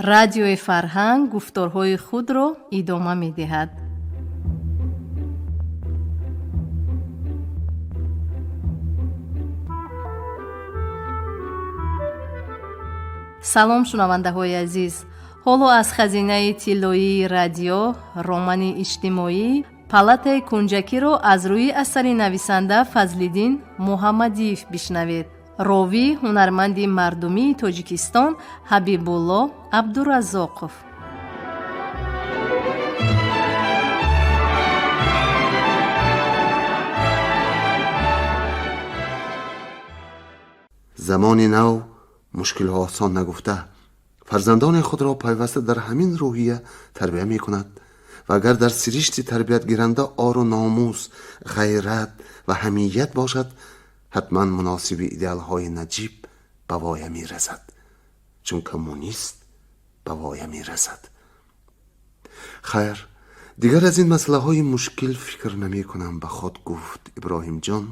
Радиои Фарҳанг гуфторҳои худро идома медиҳад. Салом, шунавандаҳои азиз! Ҳоло аз хазинаи тиллоии радио романи иҷтимоӣ «Палатаи кунҷакиро» аз рӯи асари нависанда Фазлиддин Муҳаммадиев бишнавед. Ровӣ ҳунарманди мардумии Тоҷикистон Ҳабибулло Абдураззоқов. Замони нав мушкилҳо осон нагуфта, фарзандони худро пайваста дар ҳамин рӯҳия тарбия мекунад ва агар дар сиришти тарбиятгиранда ору номус, ғайрат ва ҳамият бошад, ҳатман муносиби идеалҳои наҷиб ба воя мерасад, чун коммунист ба воя мерасад. Хайр, дигар аз ин масъалаҳои мушкил фикр намекунам, ба худ гуфт Иброҳимҷон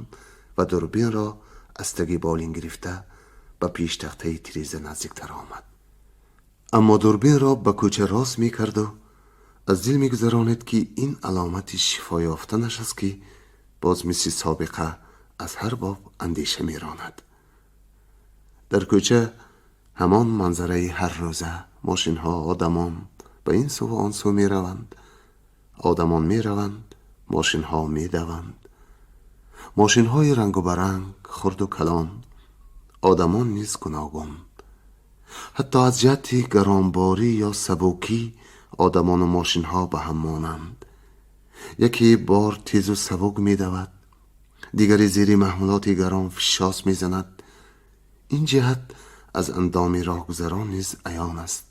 ва дурбинро аз таги болин гирифта ба пештахтаи тиреза наздиктар омад. Аммо дурбинро ба кӯча рост мекарду аз дил мегузаронед, ки ин аломати шифо ёфтанаш аст, ки боз мисли собиқа аз ҳар боб андеша меронад. Дар кӯча ҳамон манзараи ҳаррӯза: мошинҳо, одамон ба ин сӯву он сӯ мераванд, одамон мераванд, мошинҳо медаванд, мошинҳои рангу баранг, хурду калон, одамон низ гуногун. Ҳатто аз ҷиҳати гаронборӣ ё сабукӣ одамону мошинҳо ба ҳам монанд. Яке бор тезу сабук медавад, дигаре зери маҳмулоти гарон фишос мезанад. Ин ҷиҳат аз андоми роҳгузарон низ аён аст.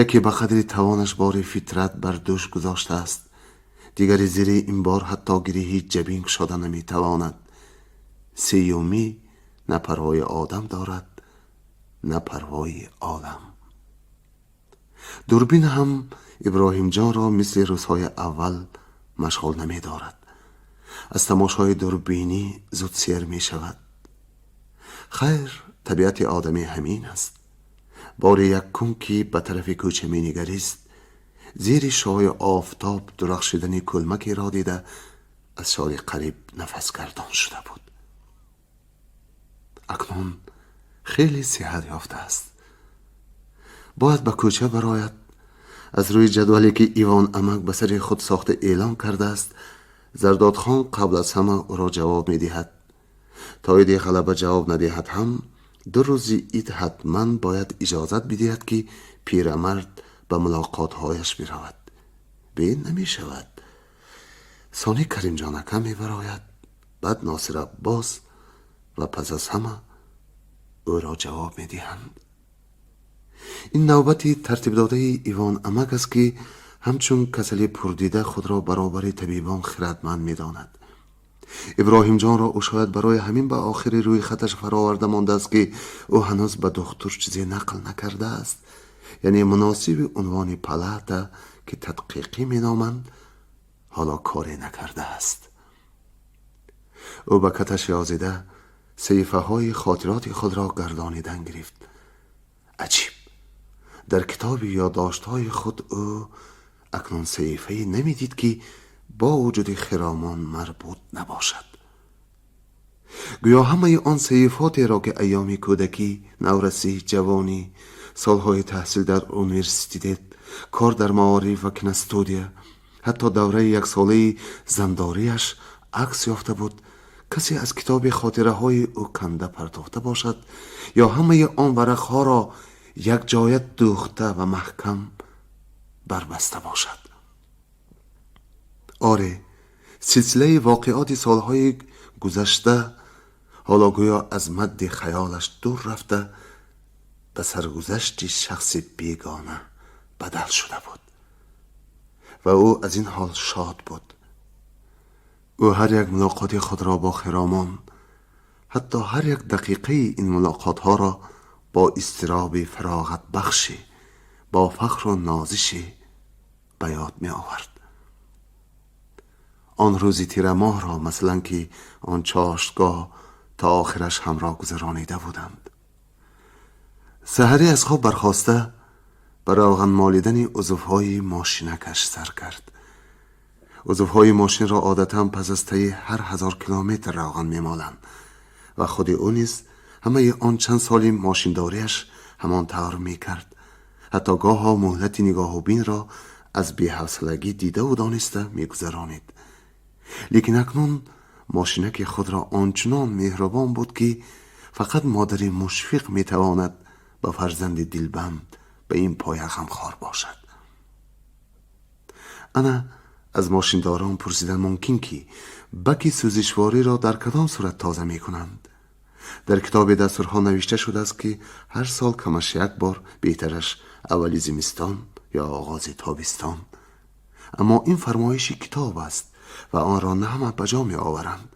Яке ба қадри тавонаш бори фитрат бар дӯш гузоштааст, дигаре зери ин бор ҳатто гиреҳи ҷабин кушода наметавонад, сеюмӣ на парвои одам дорад, на парвои олам. Дурбин ҳам Иброҳимҷонро мисли рӯзҳои аввал машғул намедорад. Аз тамошои дурбинӣ зуд сер мешавад. Хайр, табиати одамӣ ҳамин аст. Бори якум ки ба тарафи кӯча менигарист, зери шоҳи офтоб дурахшидани кӯлмакеро дида, аз шоди қариб нафасгардон шуда буд. Акнун хеле сиҳат ёфтааст, бояд ба кӯча барояд. Аз рӯи ҷадвале ки Ивон амак ба сари худ сохта эълон кардааст, Зардодхон қабл аз ҳама ӯро ҷавоб медиҳад. То иди ғалаба ҷавоб надиҳад ҳам, 2 рӯзи ид ҳатман бояд иҷозат бидиҳад, ки пирамард ба мулоқотҳояш биравад. Бе ин намешавад. Сони Каримҷонака мебарояд, баъд Носир Аббос ва пас аз ҳама ӯро ҷавоб медиҳанд. Ин навбати тартибдодаи Ивон амак аст, ки ҳамчун касали пурдида худро баробари табибон хиратманд медонад. Иброҳимҷонро ӯ шояд барои ҳамин ба охири рӯи хаташ фароварда мондааст, ки ӯ ҳанӯз ба духтур чизе нақл накардааст, яъне муносиби унвони палата, ки тадқиқӣ меноманд, ҳоло коре накардааст. Ӯ ба каташ ёзида саҳифаҳои хотироти худро гардонидан гирифт. Аҷиб, дар китоби ёддоштҳои худ ӯ акнун саҳифае намедид, ки бо вуҷуди хиромон марбут набошад. Гӯё ҳамаи он саҳифотеро, ки айёми кӯдакӣ, наврасӣ, ҷавонӣ, солҳои таҳсил дар университет, кор дар маориф ва киностудия, ҳатто давраи яксолаи зандориаш акс ёфта буд, касе аз китоби хотираҳои ӯ канда партофта бошад ё ҳамаи он варақҳоро якҷоя дӯхта ва маҳкам барбаста бошад. Оре, силсилаи воқеоти солҳои гузашта ҳоло гӯё аз мадди хаёлаш дур рафта, ба саргузашти шахси бегона бадал шуда буд ва ӯ аз ин ҳол шод буд. Ӯ ҳар як мулоқоти худро бо хиромон, ҳатто ҳар як дақиқаи ин мулоқотҳоро бо изтироби фароғатбахшӣ, бо фахру нозишӣ ба ёд меовард. Он рӯзи тирамоҳро масалан, ки он чоштгоҳ то охираш ҳамроҳ гузаронида буданд. Саҳарӣ аз хоб бархоста Ба равған молидани узвҳои мошинакаш сар кард. Узвҳои мошинро одатан пас аз таи ҳар 1000 километр равған мемоланд ва худи ӯ низ ҳамаи он чанд соли мошиндориаш ҳамон тавр мекард. Ҳатто гоҳо муҳлати нигоҳубинро аз беҳавсалагӣ дидаву дониста мегузаронид. Лекин акнун мошинаки худро ончунон меҳрубон буд, ки фақат модари мушфиқ метавонад ба фарзанди дилбанд ба ин поя ғамхор бошад. Ана аз мошиндорон пурсидан мумкин, ки баки сӯзишвориро дар кадом сурат тоза мекунанд. Дар китоби дастурҳо навишта шудааст, ки ҳар сол камаш як бор, беҳтараш аввали зимистон ё оғози тобистон. Аммо ин фармоиши китоб аст ва онро на ҳама ба ҷо меоваранд.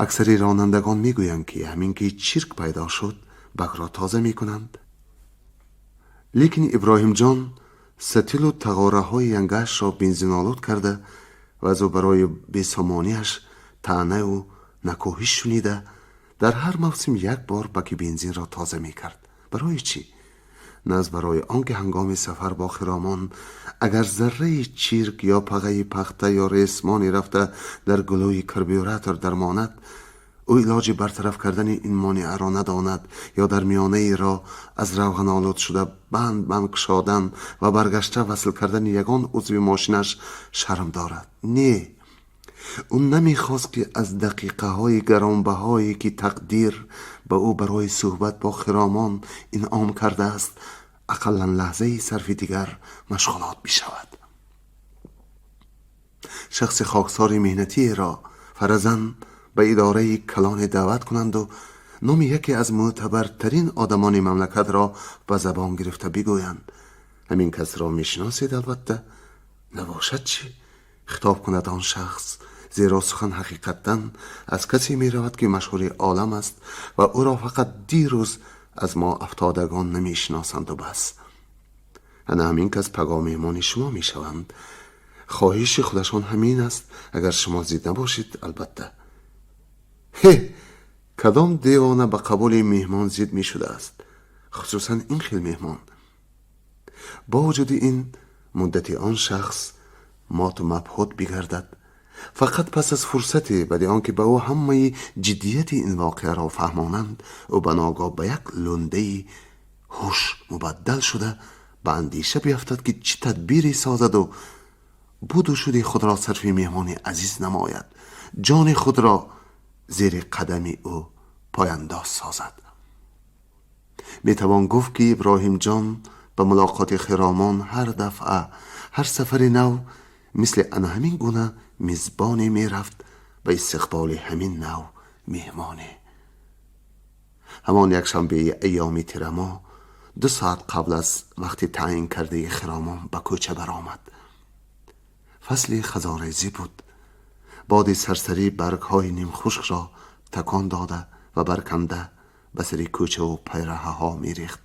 Аксари ронандагон мегӯянд, ки ҳамин ки чирк пайдо шуд, бакро тоза мекунанд. Лекин Иброҳимҷон сатилу тағораҳои янгаашро бензинолуд карда ва аз ӯ барои бесомониаш таънаю накӯҳиш шунида, дар ҳар мавсим як бор баки бензинро тоза мекард. Барои чӣ? На аз барои он ки ҳангоми сафар бо хиромон агар зарраи чирк ё пағаи пахта ё ресмоне рафта дар гулӯи карбюратор дармонад, ӯ илоҷи бартараф кардани ин монеаро надонад ё дар миёнаи роҳ аз равғанолуд шуда банд банд кушодан ва баргашта васл кардани ягон узви мошинаш шарм дорад. Не, ӯ намехост, ки аз дақиқаҳои гаронбаҳое, ки тақдир ба ӯ барои суҳбат бо хиромон инъом кардааст, ақаллан лаҳзаи сарфи дигар машғулот бишавад. Шахси хоксори меҳнатиеро фаразан ба идораи калоне даъват кунанду номи яке аз мӯътабартарин одамони мамлакатро ба забон гирифта бигӯянд: «Ҳамин касро мешиносед, албатта?» «Набошад чӣ?» хитоб кунад он шахс, зеро сухан ҳақиқатан аз касе меравад, ки машҳури олам аст ва ӯро фақат дирӯз аз мо афтодагон намешиносанду бас. Ана ҳамин кас пагоҳ меҳмони шумо мешаванд. Хоҳиши худашон ҳамин аст, агар шумо зид набошед, албатта. Ҳе, кадом девона ба қабули меҳмон зид мешудааст, хусусан ин хел меҳмон? Бо вуҷуди ин, муддати он шахс моту мабҳут бигардад. Фақат пас аз фурсате, баъди он ки ба ӯ ҳамаи ҷиддияти ин воқеаро фаҳмонанд, ӯ ба ногоҳ ба як лундаи ҳуш мубаддал шуда, ба андеша биафтад, ки чӣ тадбире созаду буду шуди худро сарфи меҳмони азиз намояд, ҷони худро зери қадами ӯ пояндоз созад. Метавон гуфт, ки Иброҳимҷон ба мулоқоти хиромон ҳар дафъа, ҳар сафари нав мисли ана ҳамин гуна мизбоне мерафт ба истиқболи ҳамин нав меҳмоне. Ҳамон якшанбеи айёми тирамоҳ 2 соат қабл аз вақти таъин кардаи хиромон ба кӯча баромад. Фасли хазонрезӣ буд. Боди сарсарӣ баргҳои нимхушкро такон дода ва барканда ба сари кӯчаву пайраҳаҳо мерехт.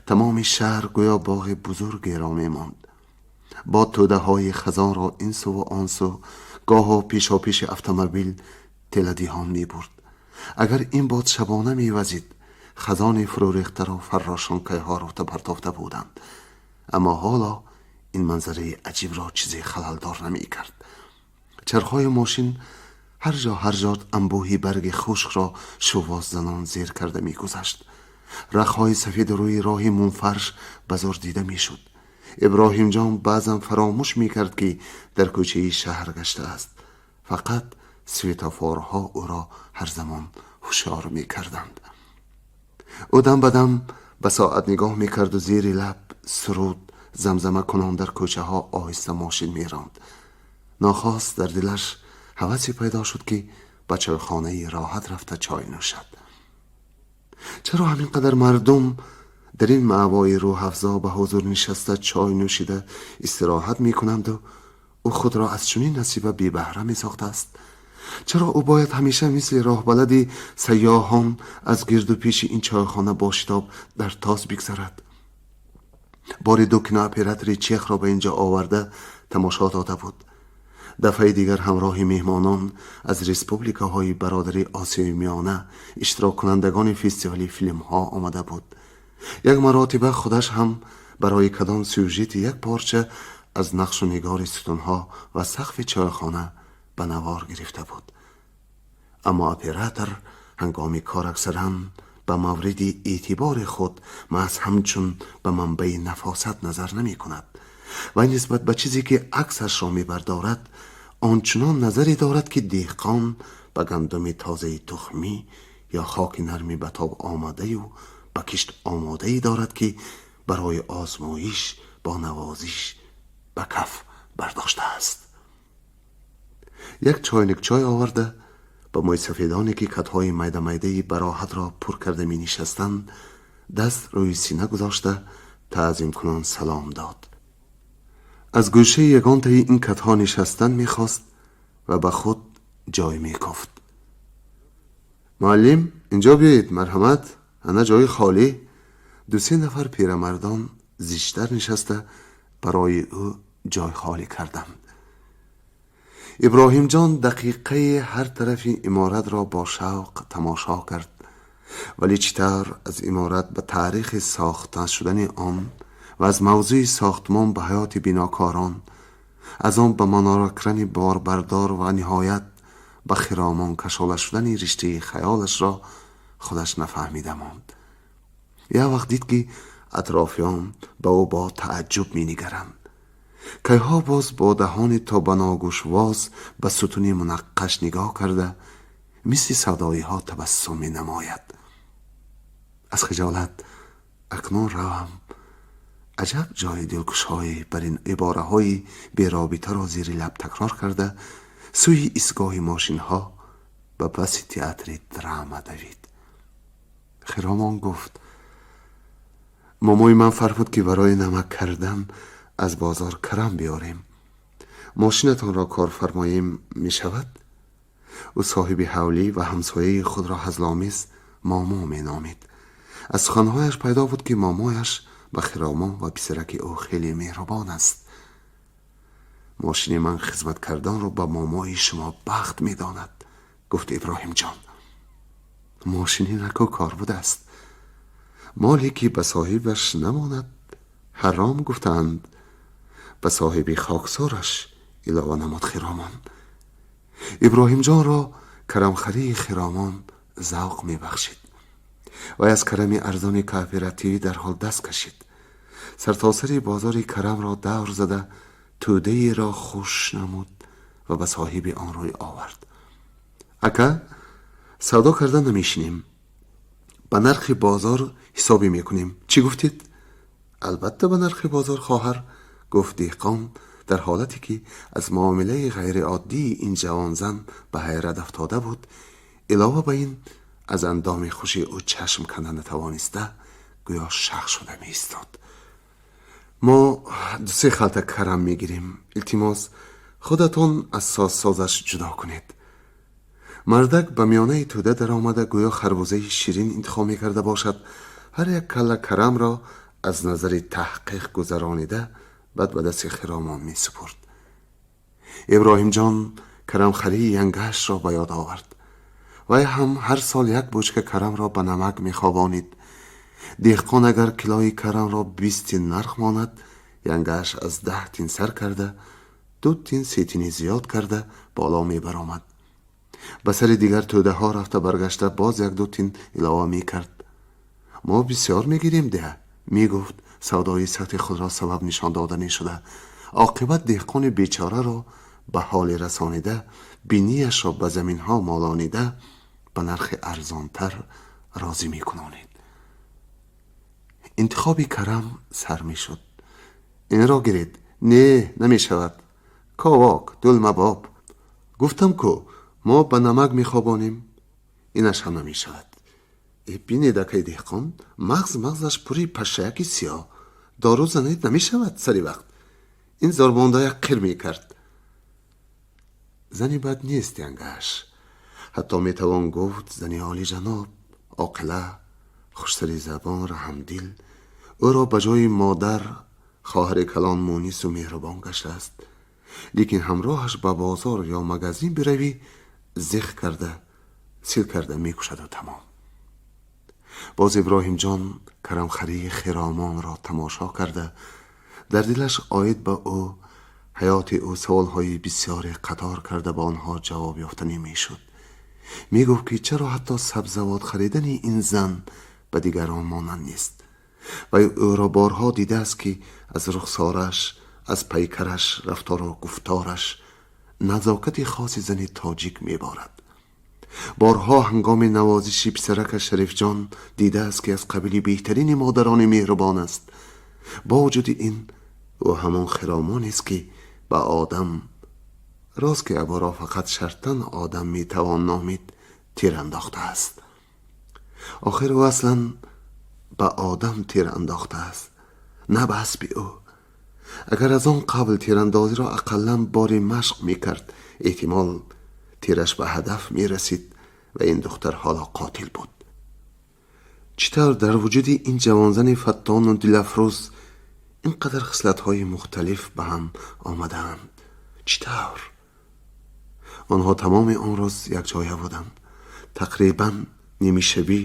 Тамоми шаҳр гӯё боғи бузургеро мемонд. Бод тӯдаҳои хазонро ин суву он су, гоҳо пешопеши автомобил теладиҳон мебурд. Агар ин бод шабона мевазид, хазони фурӯрехтаро фаррошон кайҳо руфта партофта буданд. Аммо ҳоло ин манзараи аҷибро чизе халалдор намекард. Чархҳои мошин ҳар ҷо, ҳар ҷо анбӯҳи барги хушкро шувоззанон зер карда мегузашт. Рахҳои сафеди рӯи роҳи мунфарш ба зур дида мешуд. Иброҳимҷон баъзан фаромӯш мекард, ки дар кӯчаи шаҳр гаштааст. Фақат светофорҳо ӯро ҳар замон ҳушёр мекарданд. Ӯ дам ба дам ба соат нигоҳ мекарду зери лаб суруд замзама кунон дар кӯчаҳо оҳиста мошин меронд. Нохост дар дилаш ҳавасе пайдо шуд, ки ба чойхонаи роҳат рафта чой нӯшад. Чаро ҳамин қадар мардум дар ин маъвои рӯҳафзо ба ҳузур нишаста, чой нӯшида истироҳат мекунанду ӯ худро аз чунин насиба бебаҳра месохтааст? Чаро ӯ бояд ҳамеша мисли роҳбалади сайёҳон аз гирду пеши ин чойхона бо шитоб дар тоз бигзарад? Бори ду кинооператори чехро ба ин ҷо оварда тамошо дода буд. Дафъаи дигар ҳамроҳи меҳмонон аз республикаҳои бародари Осиёи Миёна, иштироккунандагони фестивали филмҳо омада буд. Як маротиба худаш ҳам барои кадом сюжети як порча аз нақшу нигори сутунҳо ва сақфи чойхона ба навор гирифта буд. Аммо оператор ҳангоми кор аксаран ба мавриди эътибори худ маҳз ҳамчун ба манбаи нафосат назар намекунад ва нисбат ба чизе ки аксашро мебардорад, ончунон назаре дорад, ки деҳқон ба гандуми тозаи тухмӣ ё хоки нарми ба тоб омадаю ба кишт омодае дорад, ки барои озмоиш бо навозиш ба каф бардоштааст. Як чойник чой оварда, ба мӯйсафедоне, ки катҳои майда-майдаи бароҳатро пур карда менишастанд, даст рӯи сина гузошта, таъзимкунон салом дод. Аз гӯшаи ягонтаи ин катҳо нишастан мехост ва ба худ ҷой мекофт. «Муаллим, инҷо биёед, марҳамат, ана ҷои холӣ». Ду-се нафар пирамардон зиштар нишаста, барои ӯ ҷой холӣ карданд. Иброҳимҷон дақиқаи ҳар тарафи иморатро бо шавқ тамошо кард, вале чӣ тавр аз иморат ба таърихи сохта шудани он ва аз мавзӯи сохтмон ба ҳаёти бинокорон, аз он ба маноракрани борбардор ва ниҳоят ба хиромон кашола шудани риштаи хаёлашро худаш нафаҳмида монд. Як вақт дид, ки атрофиён ба ӯ бо тааҷҷуб менигаранд. Кайҳо боз бо даҳони то ба ногӯшвоз ба сутуни мунаққаш нигоҳ карда, мисли савдоиҳо табассум менамояд. Аз хиҷолат «акнун равам, аҷаб ҷои дилкушое» бар ин ибораҳои беробитаро зери лаб такрор карда, сӯи истгоҳи мошинҳо ба паси театри драма давид. Хиромон гуфт: «Момои ман фармуд, ки барои намак кардан аз бозор карам биёрем. Мошинатонро кор фармоем, мешавад?» Ӯ соҳиби ҳавлӣ ва ҳамсояи худро ҳазломез момо меномид. Аз суханҳояш пайдо буд, ки момояш ба хиромон ва писараки ӯ хеле меҳрубон аст. «Мошини ман хизмат карданро ба момои шумо бахт медонад», гуфт Иброҳимҷон. «Мошини нако кор будааст. Моле ки ба соҳибаш намонад, ҳаром гуфтаанд», ба соҳиби хоксораш илова намуд хиромон. Иброҳимҷонро карамхарии хиромон завқ мебахшид. Вай аз карами арзони кооперативӣ дарҳол даст кашид. Сартосари бозори карамро давр зада, тӯдаеро хуш намуд ва ба соҳиби он рӯй овард. «Ака, савдо карда намешинем, ба нархи бозор ҳисобӣ мекунем. Чӣ гуфтед?» «Албатта, ба нархи бозор, хоҳар», гуфт деҳқон дар ҳолате ки аз муомилаи ғайриоддии ин ҷавонзан ба ҳайрат афтода буд, илова ба ин аз андоми хуши ӯ чашм канда натавониста, гӯё шах шуда меистод. «Мо ду-се халта карам мегирем. Илтимос, худатон аз созсозаш ҷудо кунед». Мардак ба миёнаи тӯда даромада, гӯё харбузаи ширин интихоб мекарда бошад, ҳар як калла карамро аз назари таҳқиқ гузаронида, баъд ба дасти хиромон месупурд. Иброҳимҷон карамхарии янгаашро ба ёд овард. Вай ҳам ҳар сол як бочка карамро ба намак мехобонид. Деҳқон агар килои карамро 20 тин нарх монад, янгааш аз 10 тин сар карда, 2 тин, 3 тини зиёд карда боло мебаромад. Ба сари дигар тӯдаҳо рафта баргашта, боз як-ду тин илова мекард. «Мо бисёр мегирем деҳа», мегуфт, савдои сахти худро сабаб нишон доданӣ шуда, оқибат деҳқони бечораро ба ҳоле расонида, бинияшро ба заминҳо молонида, ба нархи арзонтар розӣ мекунонид. Интихоби карам сар мешуд. «Инро гиред». «Не, намешавад. Ковок, дулмабоб». «Гуфтам ку, мо ба намак мехобонем». «Инаш ҳам намешавад». «Бинед, акай деҳқон, мағз мағзаш пури пашшаяки сиёҳ. Дору занед, намешавад сари вақт. Ин зормондая қир мекард». Зани бад нест янгааш, ҳатто метавон гуфт зани олиҷаноб, оқила, хушсари забон, раҳмдил. Ӯро ба ҷои модар хоҳари калон мунису меҳрубон гаштааст. Лекин ҳамроҳаш ба бозор ё магазин биравӣ, зиқ карда, сил карда мекушаду тамом. Боз Иброҳимҷон карамхарии хиромонро тамошо карда, дар дилаш оид ба ӯ, ҳаёти ӯ саволҳои бисёре қатор карда, ба онҳо ҷавоб ёфтанӣ мешуд. Мегуфт, ки чаро ҳатто сабзавот харидани ин зан ба дигарон монанд нест ва ӯро борҳо дидааст, ки аз рухсораш, аз пайкараш, рафтору гуфтораш назокати хоси зани тоҷик меборад. Борҳо ҳангоми навозиши писаракаш Шарифҷон дидааст, ки аз қабили беҳтарини модарони меҳрубон аст. Бо вуҷуди ин, ӯ ҳамон хиромонест, ки ба одам, рост ки аборо фақат шартан одам метавон номид, тир андохтааст. Охир ӯ аслан ба одам тир андохтааст, на ба аспи ӯ. Агар аз он қабл тирандозиро ақаллан бори машқ мекард, эҳтимол тираш ба ҳадаф мерасид ва ин духтар ҳоло қотил буд. Чӣ тавр дар вуҷуди ин ҷавонзани фаттону дилафрӯз ин қадар хислатҳои мухталиф ба ҳам омадаанд? Чӣ тавр? Онҳо тамоми он рӯз якҷоя буданд. Тақрибан нимишабӣ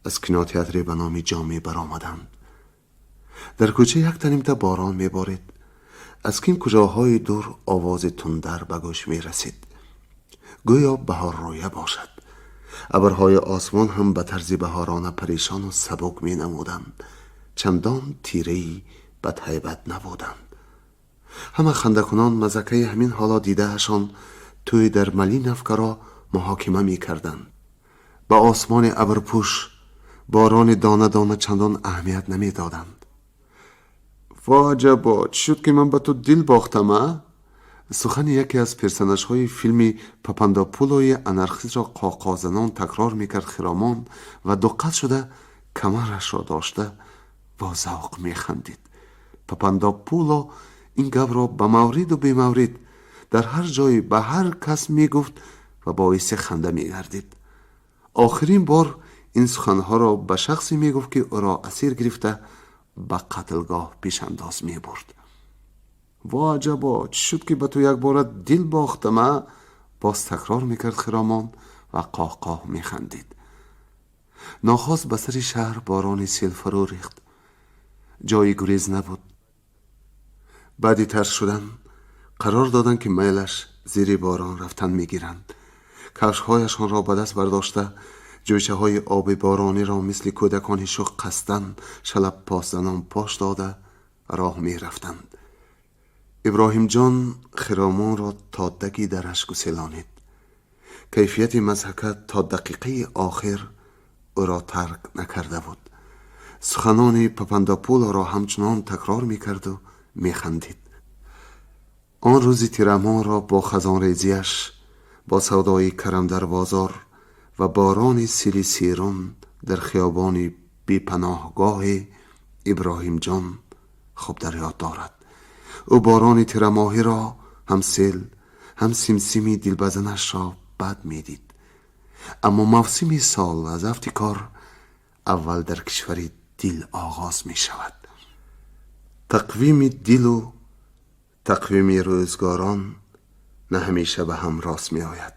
аз кинотеатре ба номи Ҷомӣ баромаданд. Дар кӯча як танимта борон меборид. Аз кин куҷоҳои дур овози тундар ба гӯш мерасид, гӯё баҳоррӯя бошад. Абрҳои осмон ҳам ба тарзи баҳорона парешону сабук менамуданд, чандон тираи бадҳайбат набуданд. Ҳама хандакунон мазакаи ҳамин ҳоло дидаашон тӯй дар Малиновкаро муҳокима мекарданд. Ба осмони абрпӯш, борони дона дона чандон аҳамият намедоданд. Во аҷабо, чӣ шуд, ки ман ба ту дил бохтам, а? Сухани яке аз персонажҳои филми Папандопулои анархистро қоқозанон такрор мекард хиромон ва дуққат шуда камарашро дошта бо завқ механдид. Папандопуло ин гапро ба мавриду бемаврид дар ҳар ҷое ба ҳар кас мегуфт ва боиси ханда мегардид. Охирин бор ин суханҳоро ба шахсе мегуфт, ки ӯро асир гирифта, ба қатлгоҳ пешандоз мебурд. Во аҷабо, чӣ шуд, ки ба ту якбора дил бохтам, а? Боз такрор мекард хиромон ва қоҳқоҳ механдид. Нохост ба сари шаҳр борони сел фурӯ рехт. Ҷои гурез набуд. Баъди тар шудан қарор доданд, ки майлаш, зери борон рафтан мегиранд. Кафшҳояшонро ба даст бардошта, ҷӯйчаҳои оби борониро мисли кӯдакони шух қасдан шалабпосзанон пош дода роҳ мерафтанд. Иброҳимҷон хиромонро то даги дараш гуселонид. Кайфияти мазҳака то дақиқаи охир ӯро тарк накарда буд. Суханони Папандопулоро ҳамчунон такрор мекарду механдид. Он рӯзи тирамоҳро бо хазонрезиаш, бо савдои карам дар бозор ва борони сели серун дар хиёбони бепаноҳгоҳе Иброҳимҷон хуб дар ёд дорад. Ӯ борони тирамоҳиро, ҳам сел, ҳам симсими дилбазанашро бад медид. Аммо мавсими сол аз афти кор аввал дар кишвари дил оғоз мешавад. Тақвими дилу тақвими рӯзгорон на ҳамеша ба ҳам рост меояд.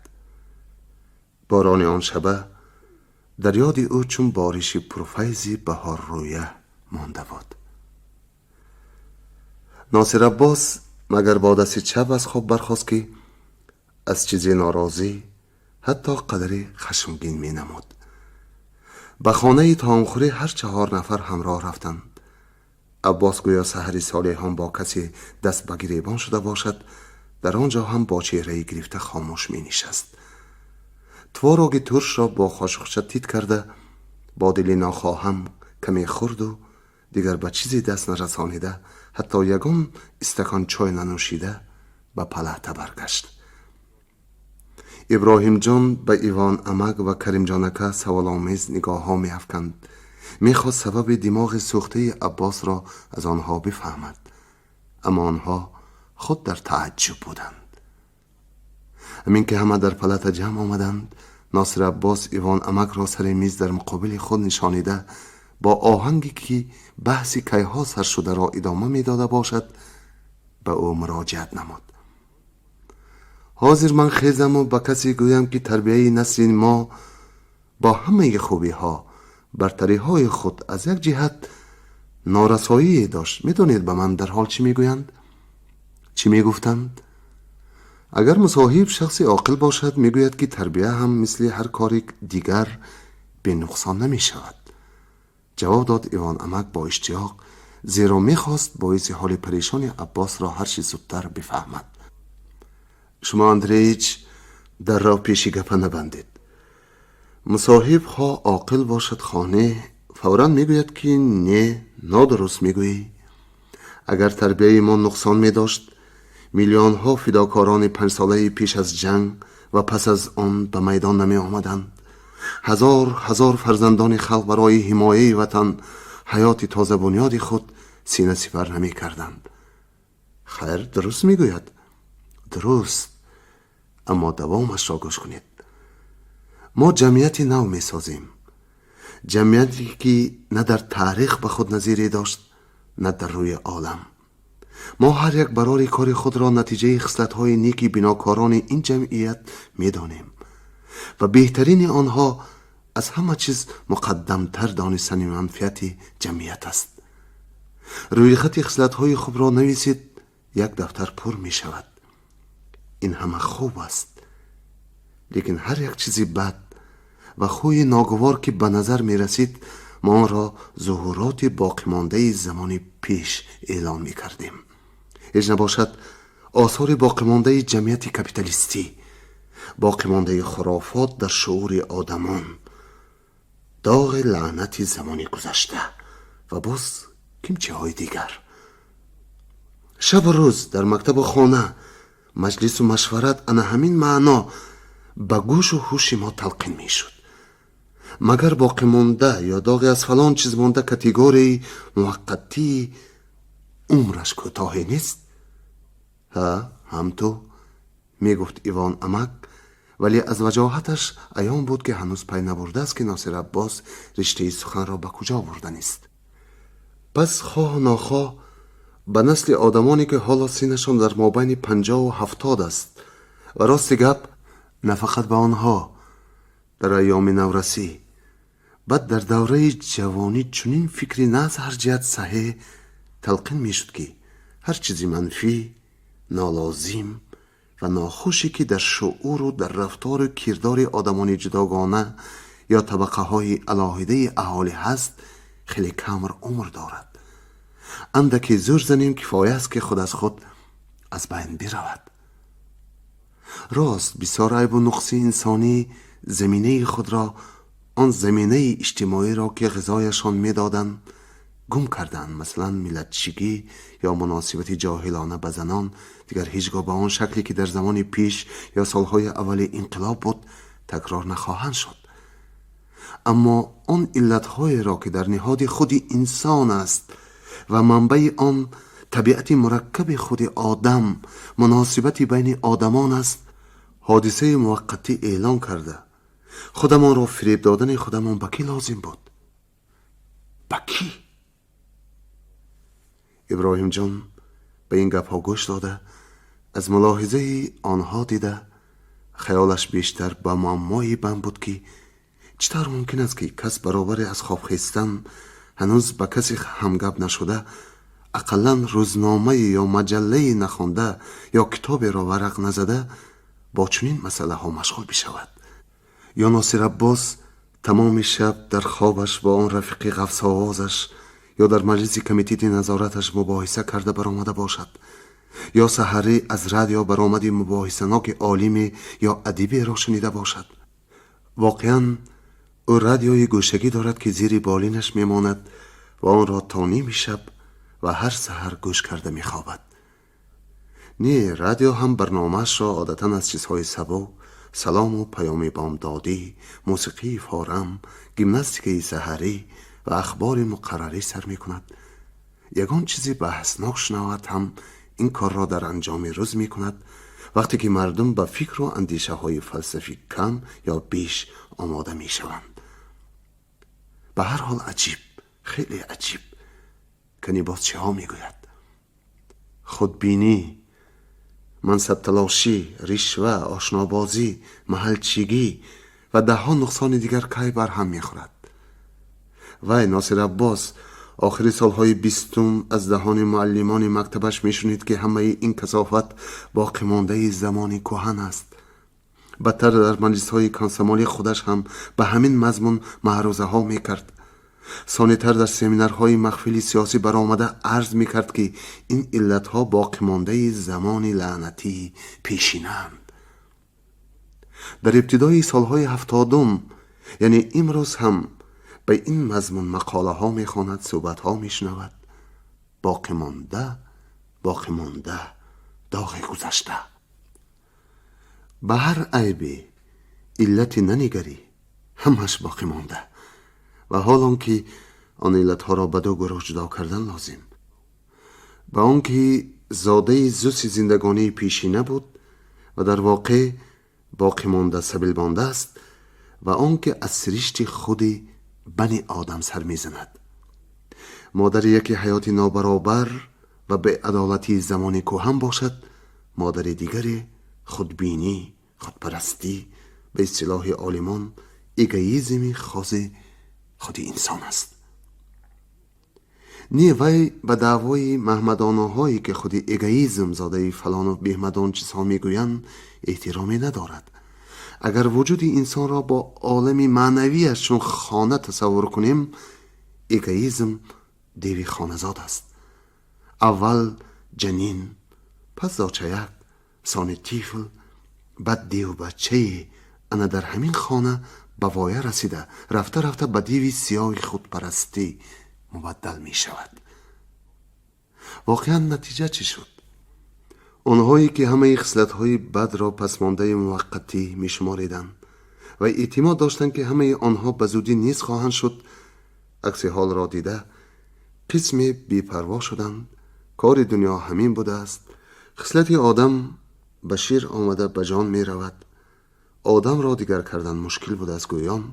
Борони он шаба дар ёди ӯ чун бориши пурфайзи баҳоррӯя монда буд. Носир Аббос магар бо дасти чап аз хоб бархост, ки аз чизе норозӣ, ҳатто қадаре хашмгин менамуд. Ба хонаи таомхӯрӣ ҳар чаҳор нафар ҳамроҳ рафтанд. Аббос гӯё саҳари солеҳон бо касе даст ба гиребон шуда бошад, дар он ҷо ҳам бо чеҳраи гирифта хомӯш менишаст. Твороги туршро бо қошуқча тит карда, бо дили нохоҳам каме хӯрду дигар ба чизе даст нарасонида, ҳатто ягон истакон чой нанӯшида, ба палата баргашт. Иброҳимҷон ба Ивон амак ва Каримҷонака саволомез нигоҳҳо меафканд. Мехост сабаби димоғи сӯхтаи Аббосро аз онҳо бифаҳмад, аммо онҳо худ дар тааҷҷуб буданд. Ҳамин ки ҳама дар палата ҷамъ омаданд, Носир Аббос Ивон амакро сари миз дар муқобили худ нишонида, бо оҳанге ки баҳси кайҳо сар шударо идома медода бошад, ба ӯ муроҷиат намуд: «Ҳозир ман хезаму ба касе гӯям, ки тарбияи насли мо бо ҳамаи хубиҳо бартариҳои худ аз як ҷиҳат норасоие дошт. Медонед, ба ман дар ҳол чӣ мегӯянд, чӣ мегуфтанд? Агар мусоҳиб шахси оқил бошад, мегӯяд, ки тарбия ҳам мисли ҳар кори дигар бенуқсон намешавад, ҷавоб дод Иван амак бо иштиёқ, зеро мехост боиси ҳоли парешони Аббосро ҳарчи зудтар бифаҳмад. Шумо, Андреич, дарро пеши гапа набандед. Мусоҳиб хоҳ оқил бошад, хоҳ не, фавран мегӯяд, ки не, нодуруст мегӯӣ. Агар тарбияи мо нуқсон медошт, миллионҳо фидокорони панҷсолаи пеш аз ҷанг ва пас аз он ба майдон намеомаданд. Ҳазор ҳазор фарзандони халқ барои ҳимояи ватан, ҳаёти тозабунёди худ сина сипар намекарданд. Хайр, дуруст мегӯяд, дуруст, аммо давомашро гӯш кунед. Мо ҷамъияти нав месозем, ҷамъияте, ки на дар таърих ба худ назире дошт, на дар рӯи олам. Мо ҳар як барори кори худро натиҷаи хислатҳои неки бинокорони ин ҷамъият медонем ва беҳтарини онҳо аз ҳама чиз муқаддамтар донистани манфиати ҷамъият аст. Рӯйхати хислатҳои хубро нависед, як дафтар пур мешавад. Ин ҳама хуб аст, лекин ҳар як чизи бад ва хӯи ногувор, ки ба назар мерасид, мо онро зуҳуроти боқимондаи замони пеш эълон мекардем. Ҳеҷ набошад, осори боқимондаи ҷамъияти капиталистӣ, боқимондаи хурофот дар шуури одамон, доғи лаънати замони гузашта ва боз кимчиҳои дигар. Шабу рӯз дар мактабу хона, маҷлису машварат ана ҳамин маъно ба гӯшу ҳуши мо талқин мешуд. Магар боқимонда ё доғи аз фалон чиз монда категорияи муваққатии умраш кӯтоҳе нест? Ҳа, ҳам ту, мегуфт Ивон амак, вале аз ваҷоҳаташ аён буд, ки ҳанӯз пай набурдааст, ки Носир Аббос риштаи суханро ба куҷо бурданист. Пас хоҳ нохоҳ ба насли одамоне, ки ҳоло синнашон дар мобайни 50-у 70 аст, ва рости гап, на фақат ба онҳо, дар айёми наврасӣ, баъд дар давраи ҷавонӣ чунин фикри на аз ҳар ҷиҳат саҳеҳ талқин мешуд, ки ҳар чизи манфӣ, нолозим ва нохуше, ки дар шууру дар рафтору кирдори одамони ҷудогона ё табақаҳои алоҳидаи аҳолӣ ҳаст, хеле камр умр дорад. Андаке зӯр занем кифоя аст, ки худ аз худ аз байн биравад. Рост, бисёр айбу нуқси инсонӣ заминаи худро, он заминаи иҷтимоиро, ки ғизояшон медоданд, гум карданд. Масалан, миллатчигӣ ё муносибати ҷоҳилона ба занон дигар ҳеҷ гоҳ ба он шакле, ки дар замони пеш ё солҳои аввали инқилоб буд, такрор нахоҳанд шуд. Аммо он иллатҳоеро, ки дар ниҳоди худи инсон аст ва манбаи он табиати мураккаби худи одам, муносибати байни одамон аст, ҳодисаи муваққатӣ эълон карда, худамонро фиреб додани худамон ба кӣ лозим буд, ба кӣ? Иброҳимҷон ба ин гапҳо гӯш дода, аз мулоҳизаи онҳо дида, хаёлаш бештар ба муаммое банд буд, ки чӣ тавр мумкин аст, ки кас баробари аз хоб хестан, ҳанӯз ба касе ҳамгап нашуда, ақаллан рӯзномае ё маҷаллае нахонда ё китоберо варақ назада, бо чунин масъалаҳо машғул бишавад. Ё Носир Аббос тамоми шаб дар хобаш бо он рафиқи ғафсовозаш ё дар маҷлиси комитети назораташ мубоҳиса карда баромада бошад, ё саҳарӣ аз радио баромади мубоҳисаноки олиме ё адиберо шунида бошад. Воқеан, ӯ радиои гӯшагӣ дорад, ки зири болинаш мемонад ва онро то ними шаб ва ҳар саҳар гӯш карда мехобад. Не, радио ҳам барномаашро одатан аз чизҳои сабук, салому паёми бомдодӣ, мусиқии форам, гимнастикаи саҳарӣ ва ахбори муқаррарӣ сар мекунад. Ягон чизи баҳснок шунавад ҳам, ин корро дар анҷоми рӯз мекунад, вақте ки мардум ба фикру андешаҳои фалсафӣ кам ё беш омода мешаванд. Ба ҳар ҳол, аҷиб, хеле аҷиб. Кани боз чиҳо мегӯяд? Худбинӣ, мансабталошӣ, ришва, ошнобозӣ, маҳалчигӣ ва даҳҳо нуқсони дигар кай барҳам мехӯрад? Вай Носир Аббос охири солҳои бистум аз даҳони муаллимони мактабаш мешунид, ки ҳамаи ин касофат боқимондаи замони кӯҳан аст. Бадтар, дар маҷлисҳои комсомолӣ худаш ҳам ба ҳамин мазмун маърузаҳо мекард. Сонитар дар семинарҳои махфили сиёсӣ баромада арз мекард, ки ин иллатҳо боқимондаи замони лаънатии пешинаанд. Дар ибтидои солҳои 70-ум, яъне имрӯз ҳам ба ин мазмун мақолаҳо мехонад, суҳбатҳо мешунавад. Боқимонда, боқимонда, доғи гузашта. Ба ҳар айбе иллате нанигарӣ, ҳамаш боқӣ монда. Ва ҳол он ки он иллатҳоро ба ду гурӯҳ ҷудо кардан лозим: ба он ки зодаи зуси зиндагонии пешина буд ва дар воқеъ боқимонда сабилмонда аст, ва он ки аз сиришти худи бани одам сар мезанад. Модари яке ҳаёти нобаробар ва беадолатии замони кӯҳан бошад, модари дигаре худбинӣ, худпарастӣ, ба истилоҳи олимон эгоизми хоси худи инсон аст. Не, вай ба даъвои маҳмадонаҳое, ки худи эгоизм зодаи фалону беҳмадон чизҳо мегӯянд, эҳтироме надорад. Агар вуҷуди инсонро бо олами маънавиаш чун хона тасаввур кунем, эгоизм деви хоназод аст. Аввал ҷанин, пас зочаяк, сони тифл, баъд девбачае ана дар ҳамин хона ба воя расида, рафта рафта ба деви сиёҳи худпарастӣ мубаддал мешавад. Воқеан, натиҷа чӣ шуд? Онҳое ки ҳамаи хислатҳои бадро пасмондаи муваққатӣ мешумориданд ва эътимод доштанд, ки ҳамаи онҳо ба зудӣ низ хоҳанд шуд, акси ҳолро дида, қисме бепарво шуданд. Кори дунё ҳамин будааст. Хислати одам ба шир омада, ба ҷон меравад. Одамро дигар кардан мушкил будааст, гӯён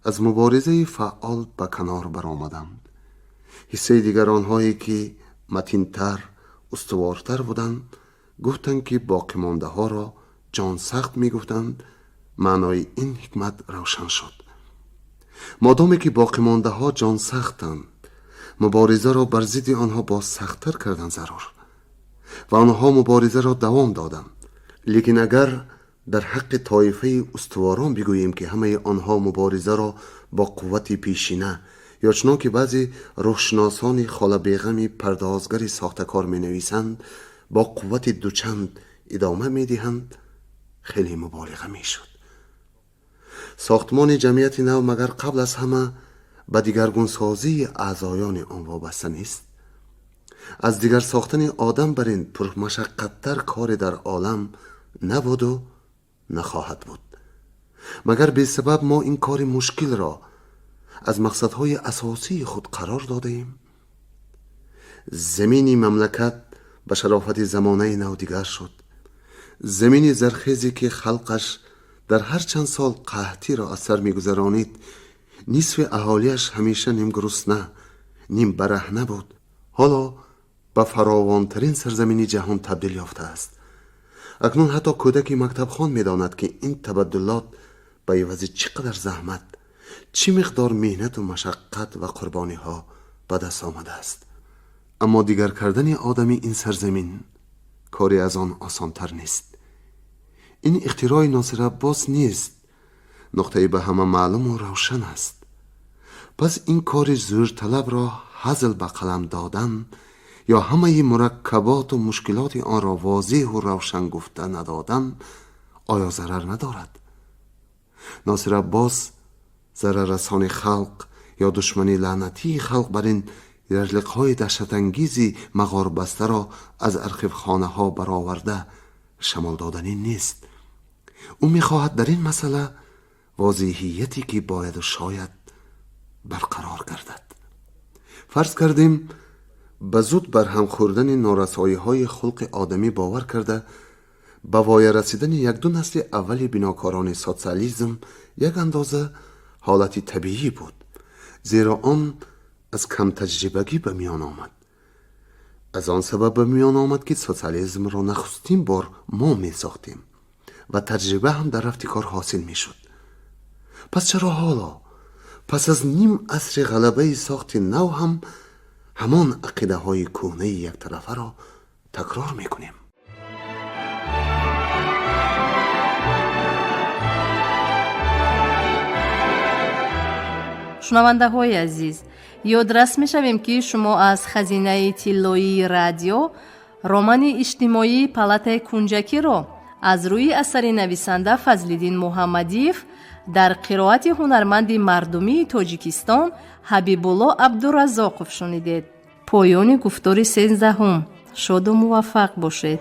аз муборизаи фаъол ба канор баромаданд. Ҳиссаи дигар онҳое ки матинтар, устувортар буданд, гуфтанд, ки боқимондаҳоро ҷонсахт мегуфтанд. Маънои ин ҳикмат равшан шуд: модоме ки боқимондаҳо ҷонсахтанд, муборизаро бар зидди онҳо боз сахттар кардан зарур. Ва онҳо муборизаро давом доданд. Лекин агар дар ҳаққи тоифаи устуворон бигӯем, ки ҳамаи онҳо муборизаро бо қуввати пешина ё чунон ки баъзе рӯҳшиносони холабеғами пардозгари сохтакор менависанд, бо қуввати дучанд идома медиҳанд, хеле муболиға мешуд. Сохтмони ҷамъияти нав магар қабл аз ҳама ба дигаргунсозии аъзоёни он вобаста нест? Аз дигар сохтани одам бар ин пурмашаққаттар коре дар олам набуду нахоҳад буд. Магар бесабаб мо ин кори мушкилро аз мақсадҳои асосии худ қарор додаем? Замини мамлакат ба шарофати замонаи нав дигар шуд. Замини зархезе, ки халқаш дар ҳар чанд сол қаҳтиро аз сар мегузаронид, нисфи аҳолиаш ҳамеша нимгурусна, нимбараҳна буд, ҳоло ба фаровонтарин сарзамини ҷаҳон табдил ёфтааст. Акнун ҳатто кӯдаки мактабхон медонад, ки ин табаддулот ба ивази чӣ қадар заҳмат, чӣ миқдор меҳнату машаққат ва қурбониҳо ба даст омадааст. Аммо дигар кардани одами ин сарзамин кори аз он осонтар нест. Ин ихтирои Носир Аббос нест, нуқтаи ба ҳама маълуму равшан аст. Пас ин кори зӯрталабро ҳазл ба қалам додан ё ҳамаи мураккаботу мушкилоти онро возеҳу равшан гуфта надодан оё зарар надорад? Носир Аббос зараррасони халқ ё душмани лаънатии халқ бар ин ярлиқҳои даҳшатангези мағорбастаро аз архивхонаҳо бароварда шамол доданӣ нест. Ӯ мехоҳад дар ин масъала возеҳияте, ки бояду шояд барқарор гардад. Фарз кардем, ба зуд барҳам хӯрдани норасоиҳои хулқи одамӣ бовар карда, ба воя расидани якду насли аввали бинокорони социализм як андоза ҳолати табиӣ буд, зеро он аз камтаҷрибагӣ ба миён омад. Аз он сабаб ба миён омад, ки социализмро нахустин бор мо месохтем ва таҷриба ҳам дар рафти кор ҳосил мешуд. Пас чаро ҳоло, Пас аз ним асри ғалабаи сохти нав ҳам ҳамон ақидаҳои кӯҳнаи яктарафаро такрор мекунем. Шунавандаҳои азиз, ёдрас мешавем, ки шумо аз хазинаи тиллоии радио романи иҷтимоии «Палатаи кунҷакиро» аз рӯи асари нависанда Фазлиддин Муҳаммадиев дар қироати ҳунарманди мардумии Тоҷикистон Ҳабибулло Абдуразоқов шунидед. Поёни гуфтори 13-ҳум. Шоду муваффақ бошед.